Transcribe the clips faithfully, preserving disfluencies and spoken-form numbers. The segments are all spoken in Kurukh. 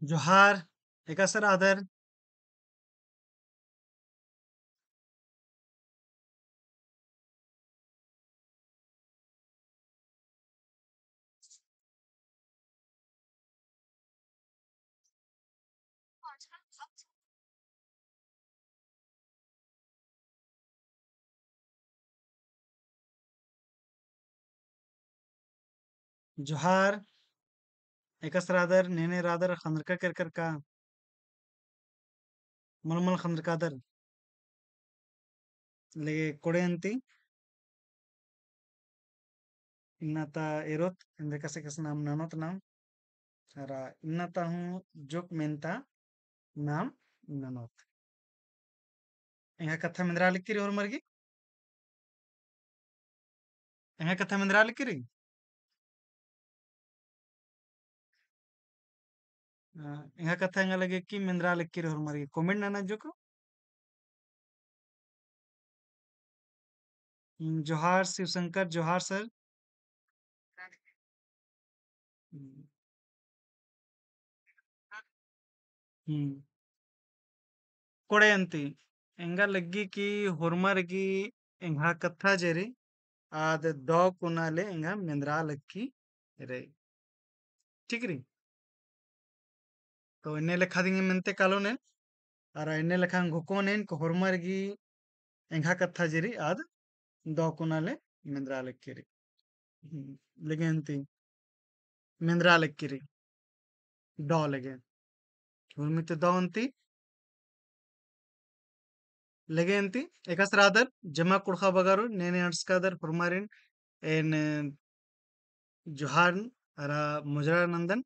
जोहार, एकासे रअदर? जोहार, एकासे रअदर, ने ने रअदर, ख़न्दरका केरकर का? मल मल ख़न्दरकादर। लेगे कोड़े अन्ती। इन्ना ता एरोत, एन्देर कसे कसे नाम ननोत नाम। अरा इन्ना ता हूँ जोक मेन्ता नाम ननोत। एंगा कत्था मेंदरा लगी रई होरमर गे? एंगा कत्था मेंदरा लगी रई? अ, एंगा कत्था एंगा लगे कि मेंदरा लगी रई होरमर गे। Comment नना जोक। हम्म, जोहार शिवशंकर, जोहार sir। हम्म। हम्म। कोड़े अन्ती, एंगा लग्गी कि होरमर गे एंगा कत्था जे रई, आद दौ कुना ले एंगा मेंदरा लगी रई। ठीक रई? तो एन्ने लेखा दिम मेन्ते कालोन एन, अरा एन्ने लेखा घोकोन एन कि होरमर गे एंगा कत्था जे रई आद दौ कुना ले मेंदरा लगी रई। हम्म, लेगे अन्ती मेंदरा लगी रई। दौ लेगे। उर्मी ती दौ अन्ती। लेगे अन्ती, एकासे रअदर, जमा कुँड़ुख़ बगारो, ने ने अंड़सकादर, होरमारिन, एन जोहार अरा मुजरा नन्दन,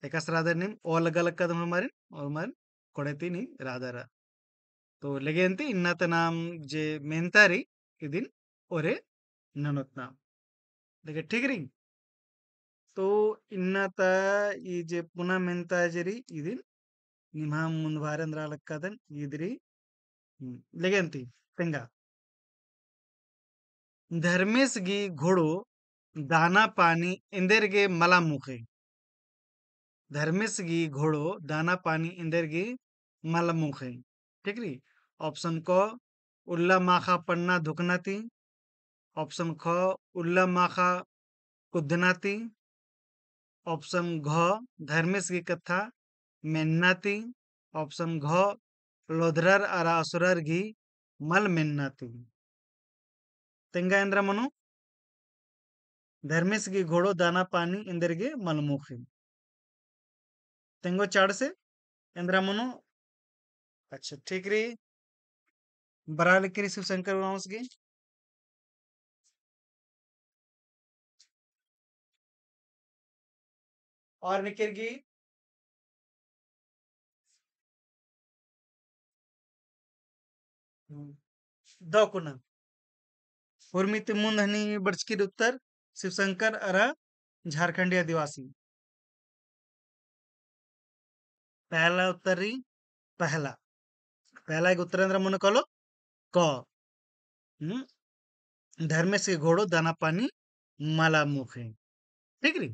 एकासे रअदर नीम, ओ लग्गा लग्गा दन होरमारिन, होरमारिन कोड़े ती नीम रअदर। तो लेगे अन्ती इन्ना ता नाम जे मेन्ता रई, इदिन ओरे ननोत नाम। लेगे ठीक रई? तो इन्ना ता ई जे पुना मेन्ता जे रई, इदिन निम्हा मुन्द भारे एन्दरा लक्कादन, ईद रई। हम्म, लेगे अन्ती, तेंगा। धर्मेस गही घोड़ो दाना पानी एन्देरगे मला मोख़े। धर्मेस गही घोड़ो दाना पानी एन्देरगे मला मोख़े। ठीक रई? Option क, उल्ला माख़ा पन्ना धुकना ती। Option ख, उल्ला माख़ा कुद्दना ती। Option घ, धर्मेस गही कत्था मेन्ना ती। Option घ, लोधरर अरा असुरर गही मल मेन्ना ती। तेंगा एन्दरा मनो? धर्मेस गही घोड़ो दाना पानी एन्देरगे मल मोख़े। तेंगो चाड़ से एन्दरा मनो? अच्छा, ठीक रई। बरआ लगी रई शिवशंकर उराँवस गही। और निकर गही हम्म, दौ कुना। उर्मी ती मुन्द हनी बरचकी रई उत्तर, शिवशंकर अरा झारखंडी आदिवासी। पहला उत्तर रई, पहला। पहला गही उत्तर एन्दरा मनो कालो? क। हम्म? धर्मेस गही घोड़ो दाना पानी मला मोख़े। ठीक रई?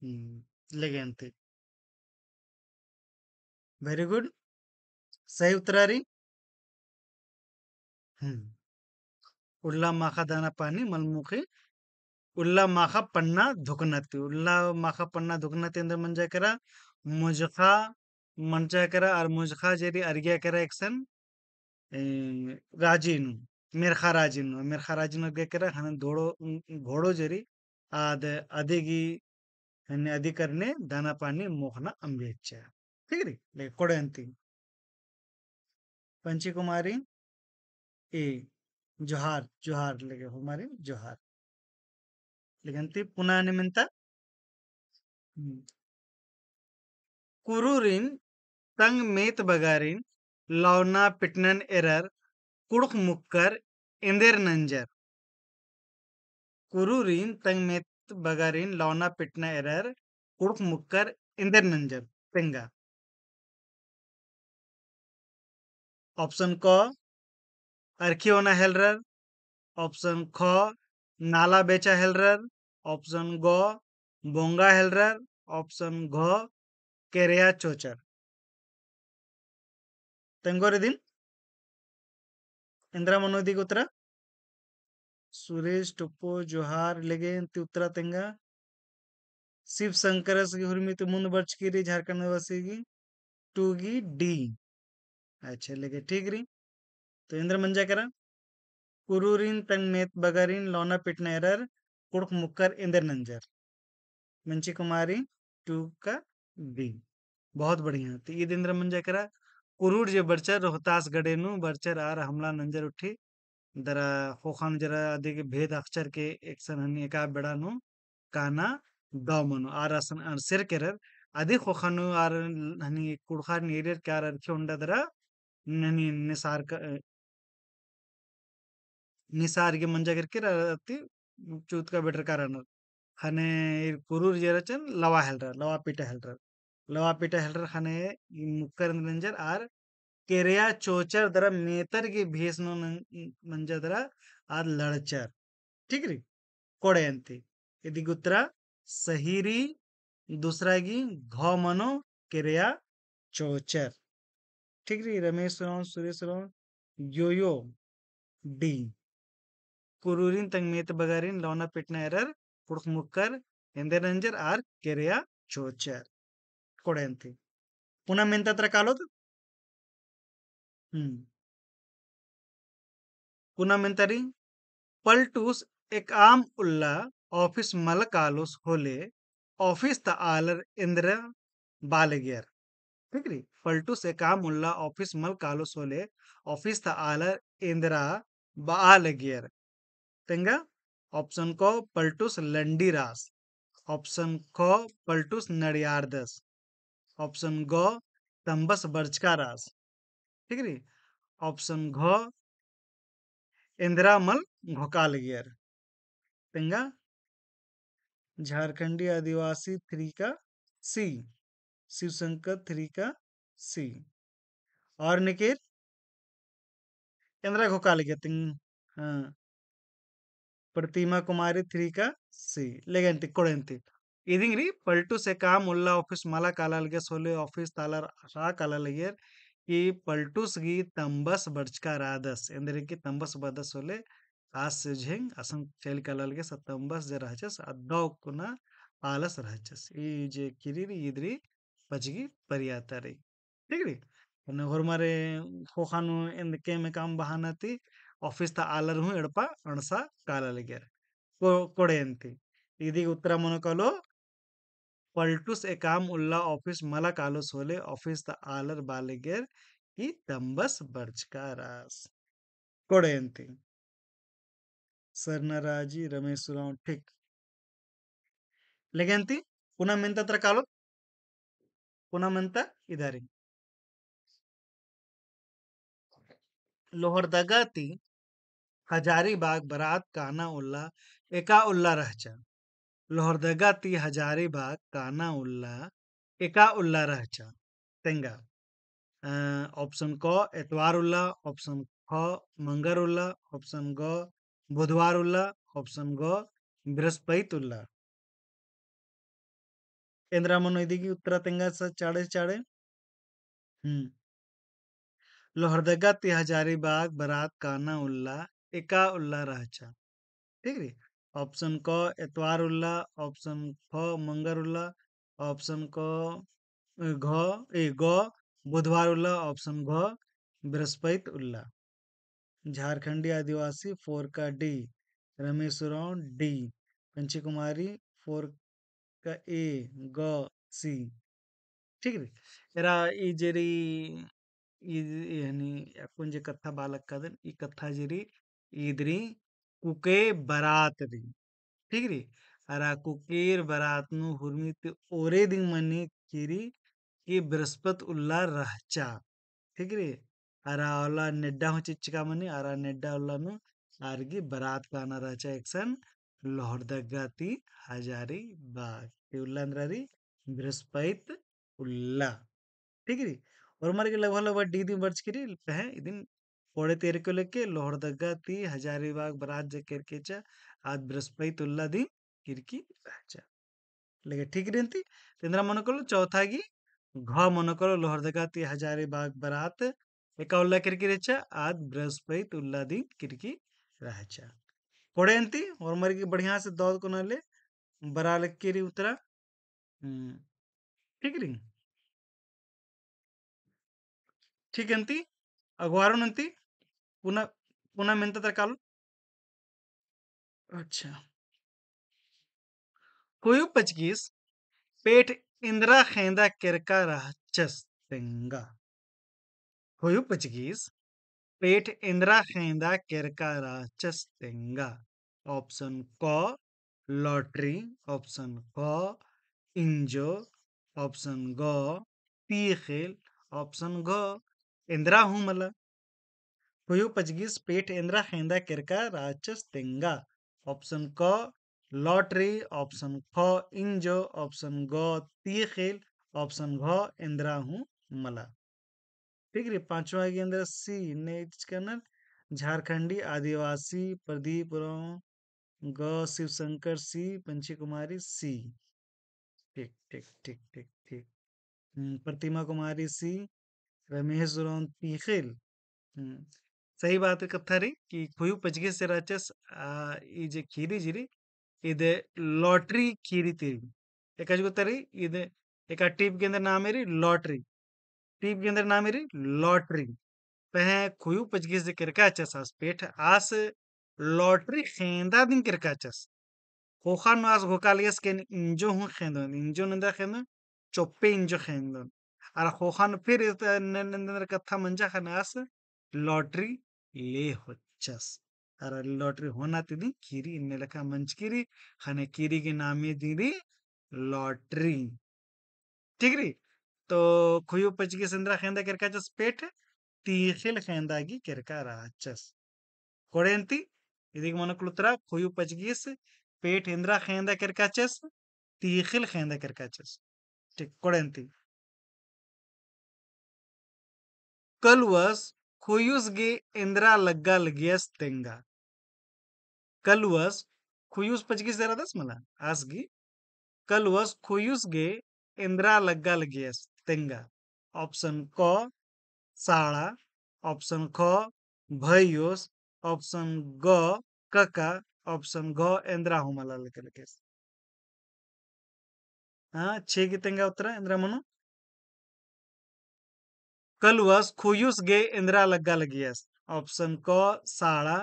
हम्म, लेगे अन्ती। Very good। सही उत्तरा रई। हम्म। उल्ला माख़ा दाना पानी मल मोख़े, उल्ला माख़ा पन्ना धुकना ती। उल्ला माख़ा पन्ना धुकना ती एन्दर मंजा केरा, मुजख़ा मंजा केरा, अरा मुजख़ा जे रई अरगिया केरा एकसन, ए, राजी नू, मेरख़ा राजी नू, मेरख़ा राजी नू अरगिया केरा, ख़ने धोड़ो, घोड़ो जे रई, आद अदिगी, ख़ने अदी करने दाना पानी मोख़ना अम्बियच्चा। ठीक रई? लेगे कोड़े अन्ती। पंची कुमारी, ए, जोहार, जोहार लेगे, होरमारिन जोहार। लेगे अन्ती पुना ने मेन्ता। हम्म। कुरुरिन तंग मेत बगारिन लौना पिटनन एरर कुँड़ुख़ मुक्कर एन्देर नंजर। कुरुरिन तंग मेत बगारिन लौना पिटना एरर कुँड़ुख़ मुक्कर एन्देर नंजर। तेंगा। Option क, अरखी ओना हेलरर। Option ख, नाला बेचा हेलरर। Option ग, बोंगा हेलरर। Option घ, केरया चोचर। तेंगोर इदिन एन्दरा मनो इदी गे उत्तरा। सुरेश टोप्पो जोहार। लेगे ती उत्तरा तेंगा। शिव शंकरस गे हुरमी ती मुन्द बरचकी रई झारखंड निवासी गे। टू गे डी। अच्छा, लेगे ठीक रई। तो एन्दरा मंजा केरा। कुरुरिन तंग मेत बगारिन लौना पिटना एरर कुँड़ुख़ मुक्कर एन्देर नंजर। मंची कुमारी टू का बी। बहुत बढ़िया। तो ईद एन्दरा मंजा केरा, कुरुर जे बरचर रोहतास गढ़े नू बरचर आर हमला नंजर उठी। दरा ख़ोख़ा नू जरा अदिगे भेद अख़चर के एकसन हनी एका बेड़ा नू काना दव मनो। आर असन अंड़सेर केरर अदी ख़ोख़ा नू आर हनी कुँड़ुख़ारिन एरियर के आर अरखी ओन्डा दरा हनी निसार का निसार गे मंजा केरकी रअती चूतका बेटर का रअनर। ख़ने ईर कुरुर जे रहचन लवा हेलरर, लवा पीटा हेलरर। लवा पीटा हेलरर ख़ने ई मुक्कर एन्देर नंजर आर केरया चोचर दरा मेतर गे भेस नू नन-, मंजा दरा आर लड़चर। ठीक रई? कोड़े अन्ती। इदी गे उत्तरा सही रई, दूसरा गे घ मनो केरया चोचर। ठीक रई, रमेश उराँव, सुरेश उराँव, योयो डी। कुरुरिन तंग मेत बगारिन लौना पिटना एरर कुँड़ुख़ मुक्कर एन्देर नंजर आर केरया चोचर। कोड़े अन्ती। पुना मेन्ता तरा कालोत? हम्म। पुना मेन्ता रई, पलटूस एकाम उल्ला office मल कालोस होले, office ता आलर एन्दरा बआ लगियर। ठीक रई? पलटूस एकाम उल्ला office मल कालोस होले, office ता आलर एन्दरा बआ लगियर। तेंगा option क पलटूस लंडी रास, option ख पलटूस नड़ियारदस, option ग तम्बस बरचका रास। ठीक रई? Option घ एन्दरा मल घोका लगियर। तेंगा झारखंडी आदिवासी थ्री का सी, शिव शंकर थ्री का सी। और निकिर एन्दरा घोका लगियर तिंग, हाँ। प्रतिमा कुमारी थ्री का सी। लेगे अन्ती, कोड़े अन्ती। इदिंग रई पलटूस एकाम उल्ला office मला काला लगे सोले office ता आलर रा काला लगियर कि पलटूस गही तम्बस बरचका रअदस। एन्देर कि तम्बस बरदस सोले आस झेंग असन चइल काला लगे स तम्बस जे रहचस अद्दौ कुना आलस रहचस। ई जे किरी रई इद रई पचगी परियाता रई। ठीक रई? अन्ने होरमारे ख़ोख़ा नू एन्देर केम एकाम बहाना ती office ता आलर हूँ एड़पा अंड़सा काला लगियर। को-, कोड़े अन्ती। इदी उत्तरा मनो कालो, पलटूस एकाम उल्ला office मला कालोस होले office ता आलर बआ लगियर कि तम्बस बरचका रास। कोड़े अन्ती। सरना राजी, रमेश उराँव, ठीक। लेगे अन्ती, पुना मेन्ता तरा कालोत, पुना मेन्ता इदा रई। लोहरदगा ती हजारीबाग बरात काना उल्ला एका उल्ला रहचा। लोहरदगा ती हजारीबाग काना उल्ला एका उल्ला रहचा। तेंगा। अ, option क एतवार उल्ला, option ख मंगर उल्ला, option ग बुधवार उल्ला, option ग बृहस्पति उल्ला। एन्दरा मनो इदी गही उत्तरा तेंगा स चाड़े चाड़े। हम्म। लोहरदगा ती हजारीबाग बरात काना उल्ला एका उल्ला रहचा। ठीक रई? Option क एतवार उल्ला, option ख मंगर उल्ला, option क, घ, ए, ग बुधवार उल्ला, option घ बृहस्पति उल्ला। झारखंडी आदिवासी फोर का डी, रमेश उराँव डी, पंची कुमारी फोर का ए, ग, सी। ठीक रई? एरा ई जे रई, ई, ई हनी अक्कुन जे कत्था बआ लक्कादन, ई कत्था जे रई, ईद रई कुके बरात रई। ठीक रई? अरा कुकेर बरात नू हुरमी ती ओरे दिम मनी किरी कि बृहस्पति उल्ला रहचा। ठीक रई? अरा उल्ला नेड्डा हूँ चिच्चका मनी, अरा नेड्डा उल्ला नू आर गही बरात काना रहचा एकसन लोहरदगा ती हजारीबाग। ते उल्ला एन्दरा रई बृहस्पति उल्ला। ठीक रई? होरमर गे लगभग लगभग डी दिम बरचकी रई, पहें इदिन कोड़े ती एरके लेके लोहरदगा ती हजारीबाग बरात जे केरकी रहचा, आद बृहस्पति उल्ला दिम किरकी रहचा। लेकिन ठीक रई अन्ती, तो एन्दरा मनो कालो चौथा गही घ मनो करो लोहरदगा ती हजारीबाग बरात एका उल्ला केरकी रहचा, आद बृहस्पति उल्ला दिम केरकी रहचा। कोड़े अन्ती, होरमर गे बढ़िया से दौद कोना ले, बरआ लगी रई उत्तरा। हम्म, ठीक रई। ठीक अन्ती, अगवारो अन्ती, पुना, पुना मेन्ता तरा कालो। अच्छा। ख़ोयु पचगिस पेठ एन्दरा ख़ेंदा केरका रहचस तेंगा। ख़ोयु पचगिस पेठ एन्दरा ख़ेंदा केरका रहचस तेंगा। Option क lottery, option ख इंजो, option ग तीख़िल, option घ एन्दरा हूँ मला। ख़ोयु पचगिस पेठ एन्दरा ख़ेंदा केरका रहचस तेंगा। Option क lottery, option ख इंजो, option ग तीख़िल, option घ एन्दरा हूँ मला। ठीक रई, पाँचवा गे एन्दरा C, ने इचकनर झारखंडी आदिवासी प्रदीप उराँव, ग शिवशंकर C, पंची कुमारी C। ठीक, ठीक, ठीक, ठीक, ठीक। हम्म, प्रतिमा कुमारी C, रमेश उराँव तीख़िल। हम्म, सही बात कत्था रई कि ख़ोयु पचगिस जे रहचस, आ, ई जे ख़ीरी जे रई, इदे lottery ख़ीरी ती रई। एका जुगुतरी, इदे एका टीप गे एन्दरा नामे रई lottery। टीप गे एन्दरा नामे रई lottery। पहें ख़ोयु पचगिस जे केरका रहचस आस पेठ, आस lottery ख़ेंदा दिम केरका रहचस। ख़ोख़ा नू आस घोखा लगियस कि एन इंजो हूँ ख़ेंदोन, इंजो नू एन्दरा ख़ेंदोन, चोप्पे इंजो ख़ेंदोन। अरा ख़ोख़ा नू फिर इस त-, न-, न-, न-, कत्था मंजा ख़ने आस lottery ले होचस। अरा lottery होना ती दिम ख़ीरी इन्ने लेखा मंजकी रई, ख़ने ख़ीरी गे नामे दिम रई lottery। ठीक रई? तो ख़ोयु पचगिस एन्दरा ख़ेंदा केरका रहचस पेठ, तीख़िल ख़ेंदा गही केरका रहचस। कोड़े अन्ती, इदिगे मनो कुल उत्तरा, ख़ोयु पचगिस पेठ एन्दरा ख़ेंदा केरका रहचस, तीख़िल ख़ेंदा केरका रहचस। ठीक, कोड़े अन्ती। कलुवस ख़ोयुस गे एन्दरा लग्गा लगियस तेंगा। कलुवस ख़ोयुस पचगिस जे रअदस मला, आस गही। कलुवस ख़ोयुस गे एन्दरा लग्गा लगियस तेंगा। Option क साड़ा, option ख भइयोस, option ग कका, option घ एन्दरा हूँ मला लग्गा लगियस। हाँ, छे गही तेंगा उत्तरा एन्दरा मनो। कलुवस ख़ोयुस गे एन्दरा लग्गा लगियस। Option क साड़ा,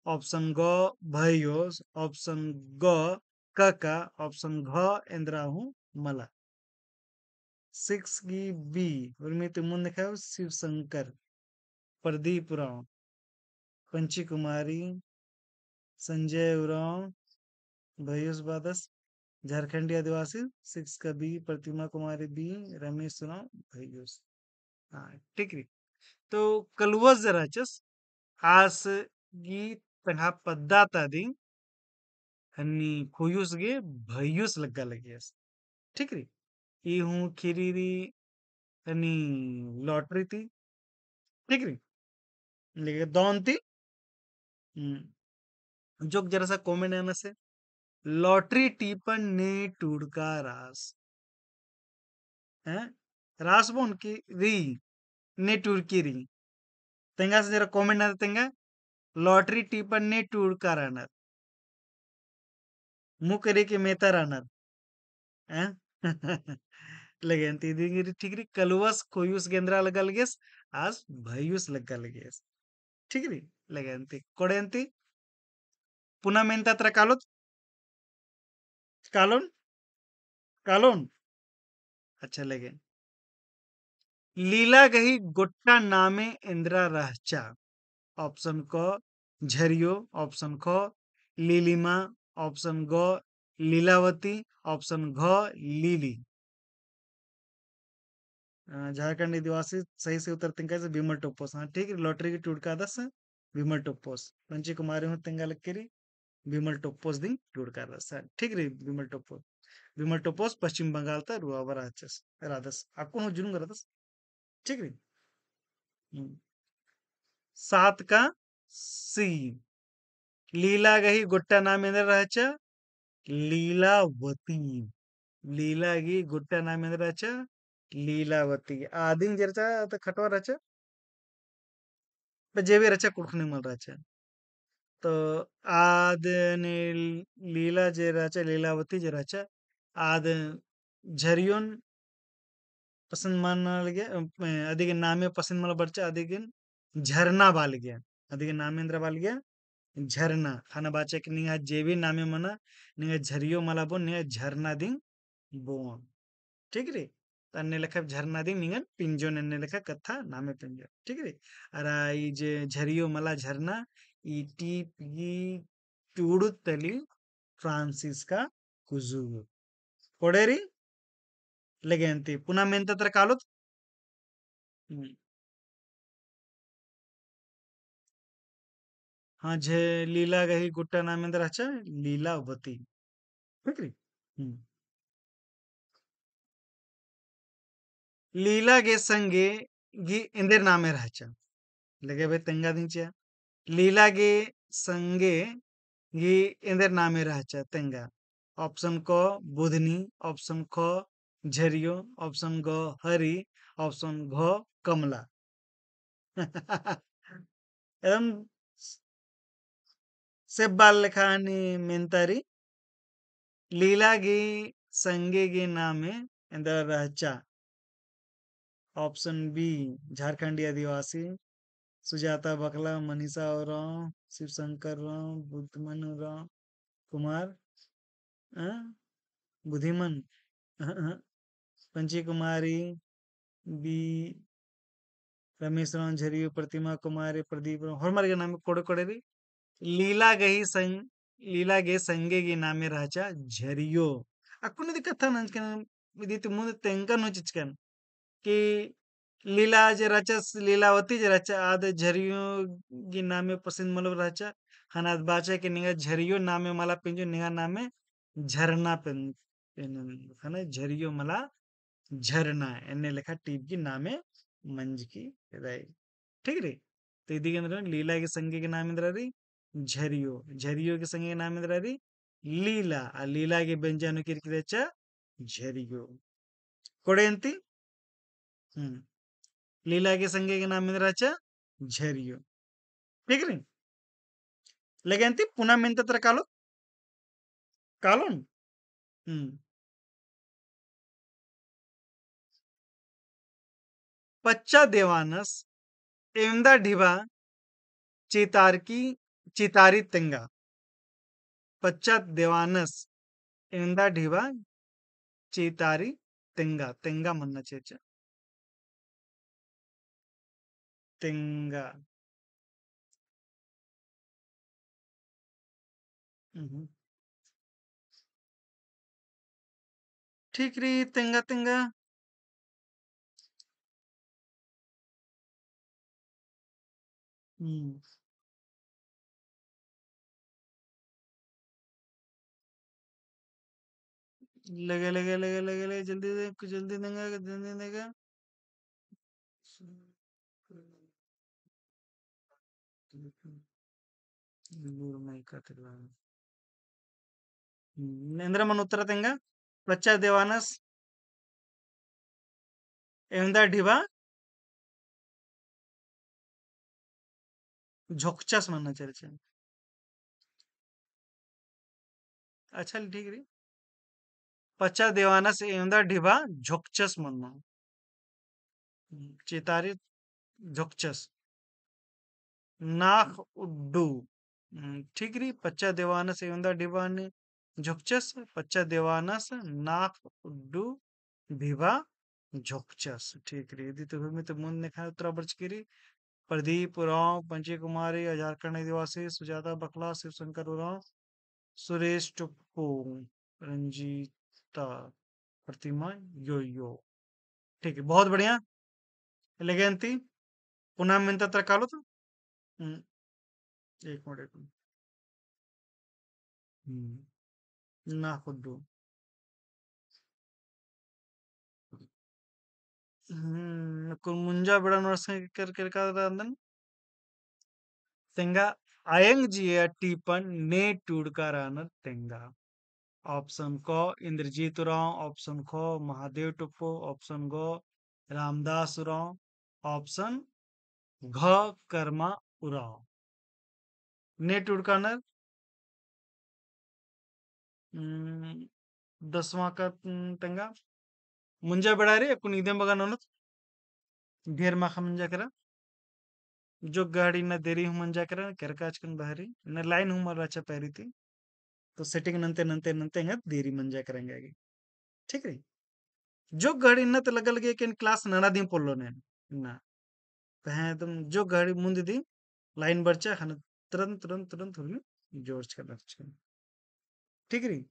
option ग भइयोस, option ग कका, option घ एन्दरा हूँ मला। Six गही B, उर्मी ती मुन्द ख़ेव शिवशंकर, प्रदीप उराँव, पंची कुमारी, संजय उराँव, भइयोस बादस, झारखंडी आदिवासी, six का B, प्रतिमा कुमारी B, रमेश उराँव, भइयोस। हाँ, ठीक रई। तो कलुवस जे रहचस, आस गही तंग्है पद्दा ता दिम, हन्नी ख़ोयुस गे भइयोस लग्गा लगियस। ठीक रई? ई हूँ ख़ीरी रई हन्नी lottery ती। ठीक रई? लेकिन दौन ती, हम्म, जोक जरा सा comment नना से, lottery टीपन ने टूड़का रास। हैं? रास बओन की रई, ने टूड़की रई। तेंगा से जरा comment नना तेंगा, lottery टीपन ने टूड़का रअनर। मुकरे के मेता रअनर। हैं? लगे अन्ती दिंगिरी ठीक रई, कलुवस ख़ोयुस गे एन्दरा लग्गा लगियस, आस भइयुस लग्गा लगियस। ठीक रई, लगे अन्ती, कोड़े अन्ती। पुना मेन्ता तरा कालोत? कालोन? कालोन? अच्छा लगे। लीला गही गोट्टा नामे एन्दरा रहचा? Option क झरियो, option ख लीलिमा, option ग लीलावती, option घ लीली। अ, झारखंड आदिवासी सही से उत्तर तेंगा से विमल टोप्पोस। हाँ, ठीक रई, lottery गही टूड़कादस विमल टोप्पोस। पंची कुमारी हूँ तेंगा लक्की रई, विमल टोप्पोस दिम टूड़कादस। हाँ, ठीक रई, विमल टोप्पोस। विमल टोप्पोस पश्चिम बंगाल ता रुआ बरआ रहचस, रअदस। अक्कुन हूँ जुनुम रअदस। ठीक रई। हम्म। सात का C। लीला गही गोट्टा नाम एन्दरा रहचा? लीलावती। लीला गही गोट्टा नाम एन्दरा रहचा? लीलावती। आदिन जे रहचा, त खटवा रहचा। ब-, जे भी रहचा, कुँड़ुख़ नू मल रहचा। तो आद ने लीला जे रहचा, लीलावती जे रहचा, आद झरियोन पसंद मना लगिया, अ, अदिगे नामे पसंद मला बरचा, अदिगे झरना बआ लगिया। अदिगे नामे एन्दरा बआ लगिया, झरना। ख़ने बाचा कि निंगा जे भी नामे मना, निंगा झरियो मला बओन, निंगा झरना दिम बओन। ठीक रई? त अन्ने लेखा झरना दिम निंगन पिंजोन, अन्ने लेखा कत्था नामे पिंजोन। ठीक रई? अरा ई जे झरियो मला झरना, ई टीप गही टूड़ुत तली फ्रांसिस्का कुजूर। कोड़े रई? लगे अन्ती। पुना मेन्ता तरा कालोत? हम्म। हाँ, जे लीला गही गुट्टा नामे एन्दरा रहचा, लीलावती। ठीक रई? हम्म। लीला गे संगे गही एन्देर नामे रहचा। लगे बे तेंगा दिम चिआ। लीला गे संगे गही एन्देर नामे रहचा तेंगा। Option क बुधनी, option ख झरियो, option ग हरी, option घ कमला। एकदम सेब्बाल लेखा हनी मेन्ता रई। लीला गही संगे गही नामे एन्दरा रहचा। Option B, झारखंडी आदिवासी, सुजाता बकला, मनीषा उराँव, शिवशंकर उराँव, बुद्धिमन उराँव, कुमार, अ, बुद्धिमन, अ, अ, पंची कुमारी, B, रमेश उराँव, झरियो, प्रतिमा कुमारी, प्रदीप उराँव, होरमर गही नामे कोड़े कोड़े रई। लीला गही संग, लीला गे संगे गही नामे रहचा झरियो। अक्कुन इदी कत्था नंजकन, इदी ती मुन्द तेंगा नू चिचकन कि लीला जे रहचा, लीलावती जे रहचा, आद झरियो गही नामे पसंद मल रहचा। ख़ने आद बाचा कि निंगा झरियो नामे मला पिंजोन, निंगा नामे झरना पिं-, पिंजोन। ख़ने झरियो मला झरना, एन्ने लेखा टीप गही नामे मंजकी रई। ठीक रई? तो इदी गे एन्दरा लीला गही संगे गही नामे एन्दरा रई झरियो, झरियो गही संगे गही नामे एन्दरा रई लीला, आ लीला गही व्यंजन नू किरकी रहचा झरियो। कोड़े अन्ती? हम्म। लीला गही संगे गही नामे एन्दरा रहचा झरियो। ठीक रई? लगे अन्ती पुना मेन्ता तरा कालोत? कालोन? हम्म। पच्चा देवानस एवंदा ढिबा चितारकी, चितारी तेंगा। पच्चा देवानस एवंदा ढिबा चितारी तेंगा, तेंगा मन्ना चेचा। तेंगा। हम्म। ठीक रई, तेंगा, तेंगा। हम्म। लगे, लगे, लगे, लगे, लगे, जल्दी दे, जल्दी देंगा, जल्दी देंगा। हम्म, एन्दरा मल उत्तरा तेंगा, पच्चा देवानस एवंदा ढिबा झोकचस मन्ना चेचा। अच्छा, ठीक रई। पच्चा देवानस एवंदा ढिबा झोकचस मन्ना। चितारी झोकचस। नाख़ उड्डू। हम्म, ठीक रई, पच्चा देवानस एवंदा ढिबा ने झोकचस, पच्चा देवानस नाख़ उड्डू ढिबा झोकचस। ठीक रई, इदी ती हुरमी ती मुन्द नेखा उत्तरा बरचकी रई। प्रदीप उराँव, पंची कुमारी, झारखंड आदिवासी, सुजाता बकला, शिवशंकर उराँव, सुरेश टुप्पू, रंजीता, प्रतिमा, यो, यो। ठीक है, बहुत बढ़िया। लगे अन्ती, पुना मेन्ता तरा कालोत? हम्म, एक मिनट, एक मिनट। हम्म, नाख़ उड्डू। हम्म, कुन मुंजा बेड़ा नोड़सन कर, कर का रंदन? तेंगा अयंग जिया टीपन ने टूड़का रानर तेंगा। option क इंद्रजीत उराँव, option ख महादेव टोप्पो, option ग रामदास उराँव, option घ करमा उराँव। ने टूड़कानर, हम्म, दसवाँ का, हम्म, तेंगा मुंजा बेड़ा रई, अक्कुन इदिम बग्गे ननोत, ढेर माखा मंजा केरा। जोक घड़ी इन्ना देरी हूँ मंजा केरा, केरका चिकन बहरी, इन्ना line हूँ मल रहचा पैरी ती। तो setting नन्ते, नन्ते, नन्ते एंगा देरी मंजा केरा एंगा गे। ठीक रई? जोक घड़ी इन्ना तो लग्गा लगी कि एन class नना दिम पोल्लो ने, इन्ना। पहें एकदम जोक घड़ी मुन्द दिम line बरचा, ख़ने तुरंत, तुरंत, तुरंत हुरमी जोड़ चिका, बरचा। ठीक रई?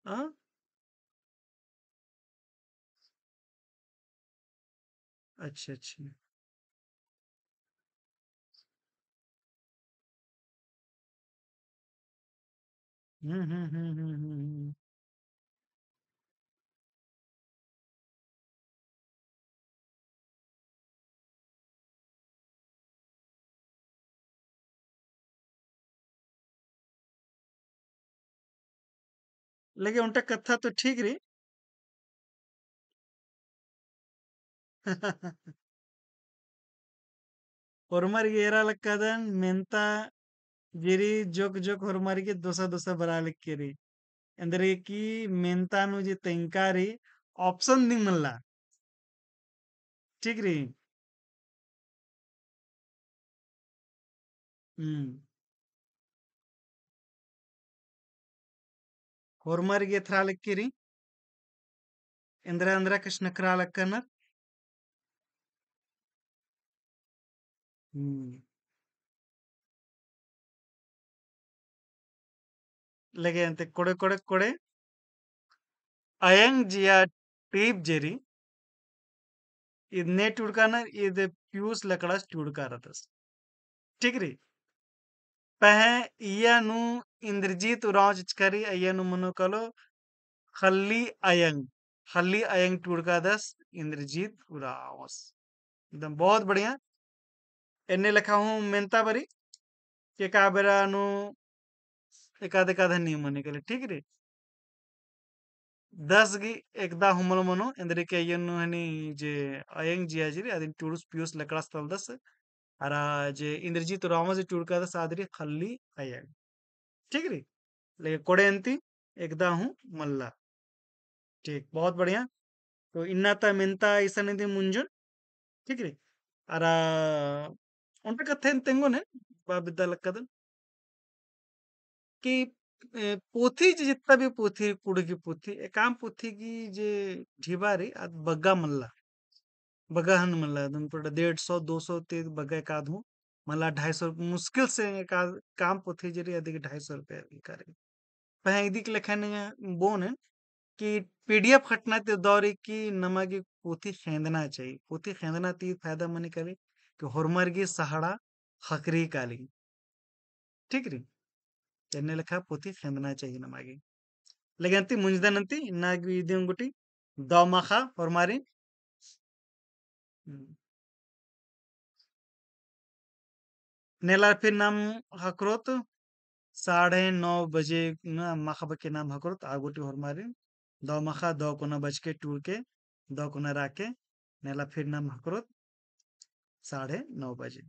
हाँ? अच्छा, अच्छा। हम्म, हम्म, हम्म, हम्म, हम्म, हम्म। लेकिन ओन्टा कत्था तो ठीक रई। होरमर गे एरा लक्कादन, मेन्ता जे रई जोक जोक होरमर गे दोसा दोसा बरआ लक्की रई। एन्देरगे कि मेन्ता नू जे तेंका रई option दिम मल्ला। ठीक रई? हम्म। होरमर गे एथरा लक्की रई। एन्दरा एन्दरा कछनखरआ लक्कनर। हम्म। लगे अन्ते कोड़े, कोड़े, कोड़े। अयंग जिया टीप जे रई, इद ने टूड़कानर, इद पियूस लकड़ास टूड़का रअदस। ठीक रई? पहें इया नू इंद्रजीत उराँव चिचका रई, इया नू मनो कालो ख़ल्ली अयंग, ख़ल्ली अयंग टूड़कादस इंद्रजीत उराँवस। एकदम बहुत बढ़िया। एन्ने लेखा हूँ मेन्ता बारी, एका बेरा नू एकाद एकाद हनी मनी काली, ठीक रई। दस गी एकदा हूँ मल मनो, एन्देरगे कि अयंग नू हनी जे अयंग जिया जे रई, अदिन टूड़ुस पियूस लकड़ास तलदस, अरा जे इंद्रजीत उराँवस जे टूड़कादस आद रई ख़ल्ली अयंग। ठीक रई? लेकिन कोड़े अन्ती एकदा हूँ मल्ला। ठीक, बहुत बढ़िया। तो इन्ना ता मेन्ता इसन इदी मुंजुन, ठीक रई? अरा ओन्टा कत्थन तेंगोन, बा बिद्दा लक्कादन कि, ए, पोथी जे जितना भी पोथी, कुँड़ुख़ गी पोथी, एकअम पोथी गी जे ढिबा रई, आद बग्गे मल्ला। बग्गे हूँ मल्ला, एकदम पूरा डेढ़ सौ, दो सौ ती बग्गे एकाद हूँ मल्ला, ढाई सौ, मुश्किल से एकाद एकअम पोथी जे रई, अदिगे ढाई सौ रुपया एका रई। पहें इदिक लेखा ने बोन कि PDF ख़टना ती दौरी कि नमा गे पोथी ख़ेंदना चाही। पोथी ख़ेंदना ती फायदा मनी काली कि होरमर गे सहारा ख़क्खरी काली। ठीक रई? एन्ने लेखा पोथी ख़ेंदना चाही नमा गे। लेकिन अन्ती मुंजदन अन्ती, इन्ना गे इदिम गूटी दव माख़ा होरमारिन। हम्म। नेला फिर नाम ख़क्खरोत साढ़े नौ बजे ना माख़ा बके नाम ख़क्खरोत, आ गूटी होरमारिन दव माख़ा, दव कोना बचके टूड़के, दव कोना राके, नेला फिर नाम ख़क्खरोत साढ़े नौ बजे।